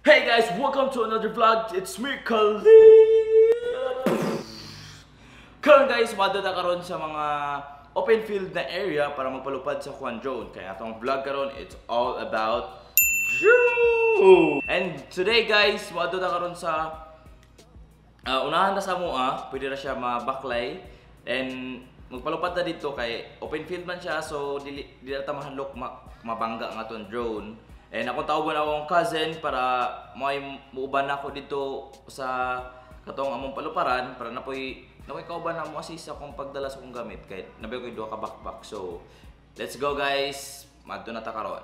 Hey guys, welcome to another vlog. It's me, Khalil. Karon guys, madto ta karon sa mga open field na area para magpalupad sa kuan drone. Kaya atong vlog karon, it's all about drone. And today guys, madto ta karon sa unahan na sa mua, pwede ra siya mabaklay. And magpalupad ta dito kay open field man siya, so dili dili ta mahadlok mabangga ang atong drone. And akong tawagon akong cousin para may muuban ako dito sa katong among paluparan para napoy kauban na mo assist akong pagdala sa akong gamit kay nabi ko duha ka backpack. So let's go guys, madto na ta karon.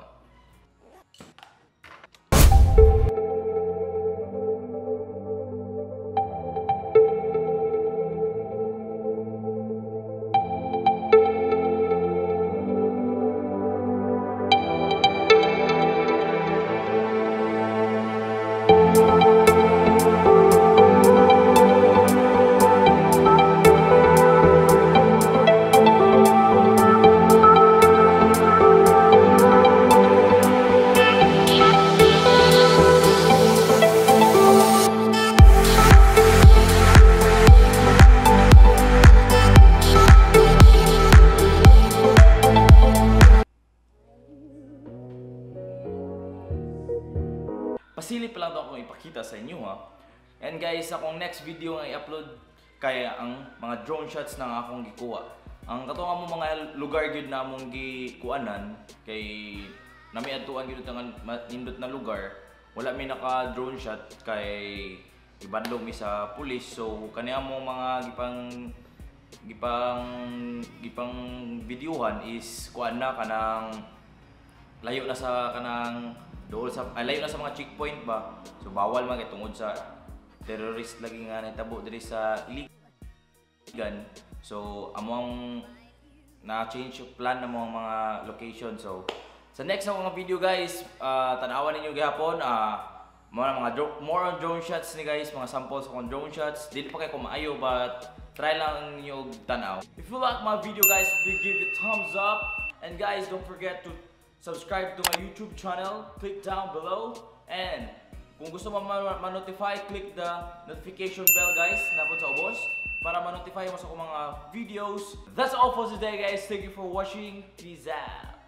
Pasilip lang ito akong ipakita sa inyo ha. And guys, akong next video nga i-upload kaya ang mga drone shots na akong gikuha. Ang katong mo mga lugar gyud na among gikuanan kay nami adtuan gyud ang nindot na lugar, wala mi naka drone shot kay ibadlong mi sa pulis. So kani among mga gipang videohan is kuan na kanang layo na sa kanang dool sa layo na sa mga checkpoint ba. So bawal man kay tungod sa terrorist lagi nga nahitabo diri sa Iligan. So among na change yung plan ng mga location. So sa next na mga video guys, tan-awan ninyo gihapon mga more on drone shots ni guys, mga samples on drone shots. Dili pa kay kumaayo but try lang ninyo tan-aw. If you like my video guys, please give it thumbs up. And guys, don't forget to subscribe to my YouTube channel, click down below, and kung gusto mo ma-notify, click the notification bell guys, napod sa ubos, para ma-notify mo sa akong mga videos. That's all for today guys, thank you for watching, peace out!